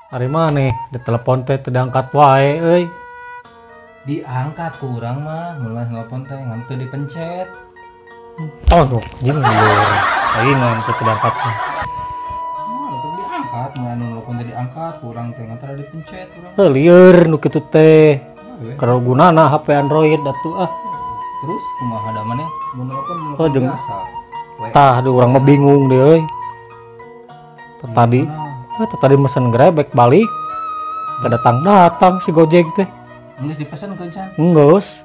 Ari maneh ditelepon teh teu diangkat wae euy. Diangkat ku urang mah, mun nelpon teh ngan teu dipencet. Tolong jeung lieur. Saingan teu diangkat. Moal teu diangkat, mun anu nelpon teh diangkat ku urang teh ngan teu dipencet urang. Heuh lieur nu kitu teh. Keur gunana HP Android atuh ah. Terus kumaha da maneh mun nelpon biasa. Tah di urang mah bingung deh euy. Tadi tadi mesen Grab balik datang-datang si Gojek teh. Geus dipesan ke can? Geus.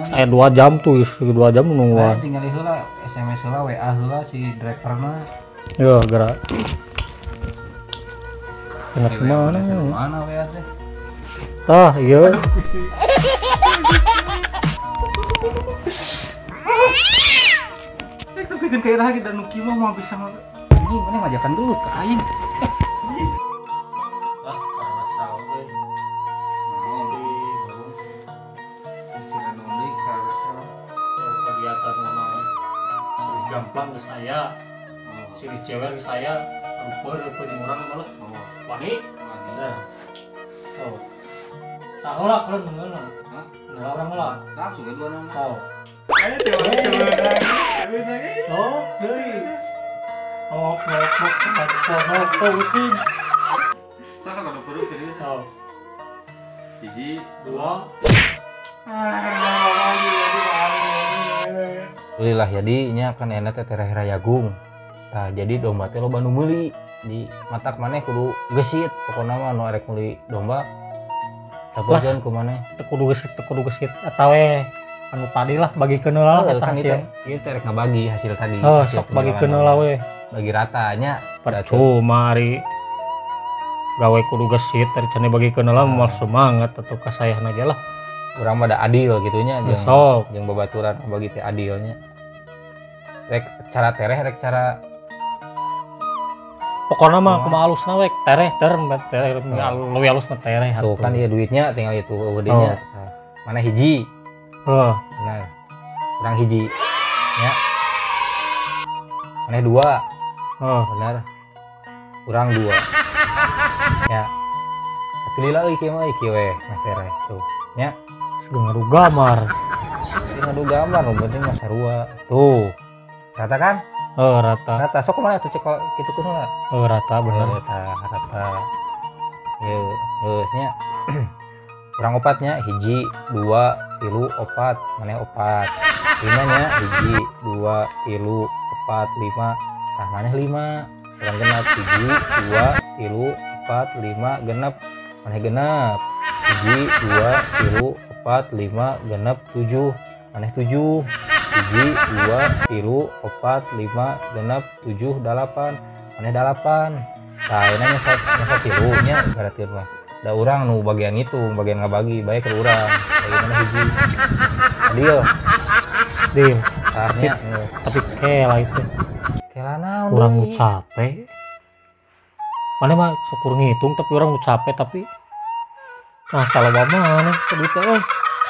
Saya 2 jam tuh, 2 jam nungguan. Tinggal heula SMS heula, WA heula si driverna. Yo, gerak. Enak mana? Mana WA teh? Tah, ieu. Tapi kan kayak lagi dan nu kieu mah bisa anjing mana ngajakan dulu ke aing. Ah, karena salah euy. Kegiatan naon silih gamplang geus aya, silih cewer geus aya, rupa-rupa jeung urang mah lah. Wani? Wani. Oh. Tah heula keun heula. Hah? Heula urang heula. Langsung we dua nama. Oh. Ayo teman-teman. Oh, deui. Oh, ngok ngok ngok ucing. Sasa kudu peruk serius. Oh. 1, 2. Alhamdulillah jadi nya kan enak teh tereh rayagung. Tah jadi domba teh loba nu meuli di matak maneh kudu gesit pokona mah nu arek meuli domba. Sapoeun ku maneh teu kudu gesit eta we anu tadi lah bagikeun heula eta kan hasil. Ieu teh rek ngabagi hasil tadi. Heuh sok bagikeun heula we. Bagi rata nya. Percuma ari gawe kudu gesit ari cenah bagikeun heula moal semangat atuh ka sayahna ge lah. Urang mah da adil gitu nya jeung sok jeung babaturan bagi teh adilnya. Rek cara tereh rek cara pokona mah kumaha alusna we tereh tereh leuwih alus mah tereh tuh kan ieu duitnya tinggal itu eueuh deui nya. Mana hiji? Heuh. Nah, urang hiji nya. Maneh 2. Heuh, bener. Urang 2. Ya. Tapi lila euy kieu mah euy kieu we meh tereh tuh nya. Geus ngadu gambar. Ngadu gambar nu penting mah sarua. Tuh. Rata kan? Oh, rata. Rata. Sok kumaha atuh cek kitu kudu heula. Oh, rata bener. Rata, rata. Ieu geus nya. Urang opatnya 1, 2, 3, 4, maneh 4. 5 nya 1, 2, 3, 4, 5. Tah maneh 5. Urang genap 1, 2, 3, 4, 5 genep. Maneh genep. 1, 2, 3, 4, 5 genep 7. Maneh 7. 1, 2, 3, 4, 5 genep 7 8. Maneh 8. Tah ayeuna nya tilu nya berarti mah. Da urang nu bagian ngitung, bagian ngabagi, bae ke urang. Ayeuna mah hiji. Adil. Deal. Tah nya tapi kela itu. Kela naon? Urang nu capek. Maneh mah syukur ngitung tapi urang nu capek tapi nah salah maneh duit teh.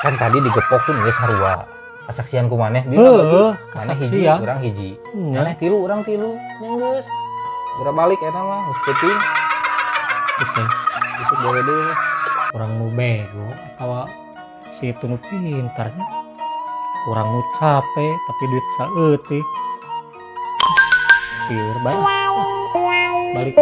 Kan tadi digepokin geus sarua. Kasaksian ku maneh di maneh hiji, urang hiji. Maneh 3, urang 3. Nya geus. Geura balik eta mah geus peuting. Gitu. Isuk gawe deui. Urang nu bego atawa si itu nu pintarnya. Urang nu capek tapi duit saeutik. Lieur bae. Balik.